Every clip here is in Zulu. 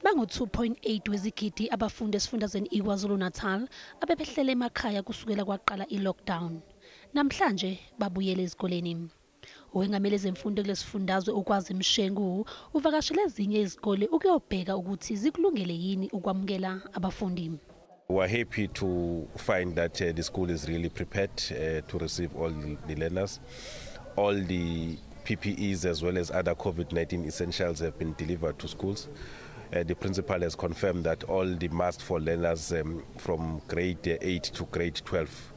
Bangu-2.8 wezigidi abafundi esifundazweni iKwaZulu-Natal abebehlele emakhaya kusukela kwaqala i-lockdown. Namhlanje babuyele ezikoleni. Owengamele ezemfundo kulesifundazwe uKwazi Mshengu uvakashele ezinye izikole ukuyobheka ukuthi zikulungele yini ukwamukela abafundi. We are happy to find that the school is really prepared to receive all the learners. All the PPEs as well as other COVID-19 essentials have been delivered to schools. The principal has confirmed that all the masks for learners from grade 8 to grade 12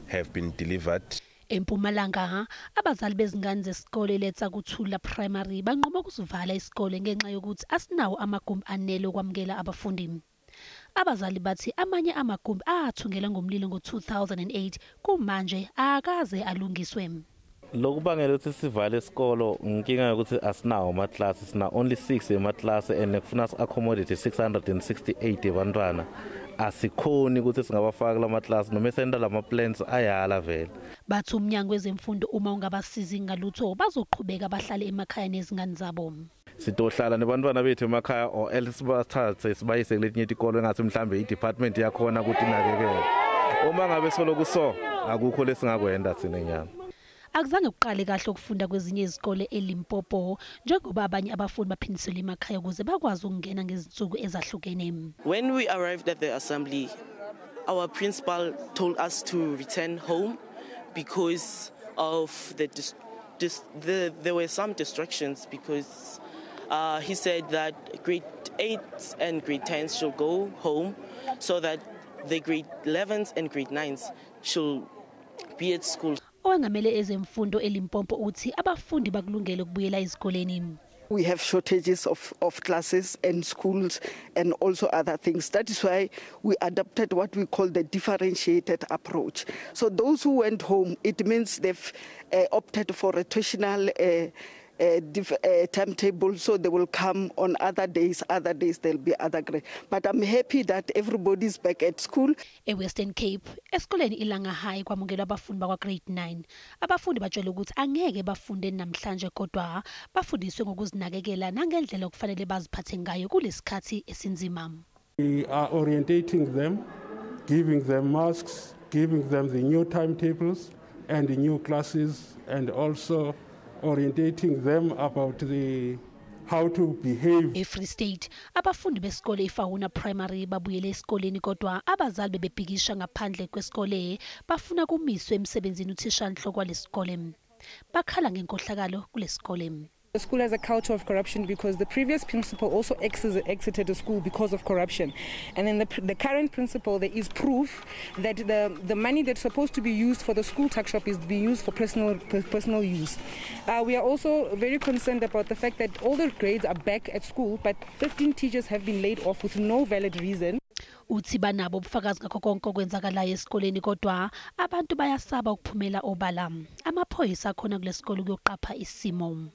have been delivered. EMpumalanga abazali bezingane zesikole Letsakuthula Primary banquma ukusivala isikole ngenxa yokuthi asinawo amagumbi anele okwamukela abafundi. Abazali bathi amanye amagumbi athungelwa ngomlilo ngo-2008 kumanje akaze alungiswe. Lokubangela ukuthi sivale isikolo inkinga yokuthi asinawo amaklasi, sina only 6 emaklasi and kufuna si-accommodate 668 abantwana. Asikhoni ukuthi singabafaka lamaklasi noma esenda lama plans ayala vele. Bathi umnyango wezemfundo uma ungabasizi ngalutho bazoqhubeka bahlale emakhaya nezingane zabo. Sitohlala nebantwana bethu emakhaya or else sibathathe sibayise kuletinye itikolo engathi mhlambe i-department yakhona ukuthi inakekele. Uma ngabe soloku so akukho lesingakwenda thina nyama. Akuzange kuqale kahle ukufunda kwezinye izikole eLimpopo njengoba abanye abafundi baphindiselwe emakhaya ukuze bakwazi ukungena ngezinsuku ezahlukene. When we arrived at the assembly, our principal told us to return home because of there were some distractions because he said that grade 8s and grade 10s should go home so that the grade 11s and grade 9s should be at school. Owengamele ezemfundo eLimpopo uthi abafundi bakulungele ukubuyela ezikoleni. We have shortages of classes and schools and also other things. That is why we adopted what we call the differentiated approach. So those who went home, it means they've opted for a rotational timetable, so they will come on other days. Other days there'll be other grades. But I'm happy that everybody's back at school. EWestern Cape, esikoleni iLanga High kwamukelwa abafundi bakwa grade 9. Abafundi batshelwe ukuthi angeke bafunde namhlanje kodwa bafundiswe ngokuzinakekela nangendlela okufanele baziphathe ngayo kulesikhathi esinzima. We are orientating them, giving them masks, giving them the new timetables and the new classes, and also orientating them about the how to behave. EFree State abafundi besikole iFauna Primary babuyele esikoleni kodwa abazali bebebhikisha ngaphandle kwesikole bafuna kumiswe emsebenzini uthishanhloko walesikole. Bakhala ngenkohlakalo kulesikole. The school has a culture of corruption because the previous principal also exited the school because of corruption. And then the current principal, there is proof that the money that's supposed to be used for the school tuck shop is being used for personal use. We are also very concerned about the fact that all the grades are back at school, but 15 teachers have been laid off with no valid reason. Uthi banabo ubufakazi ngakho konke okwenzakalayo esikoleni kodwa abantu bayasaba ukuphumela obala. Amaphoyisa akhona kulesikole ukuyoqapha isimo.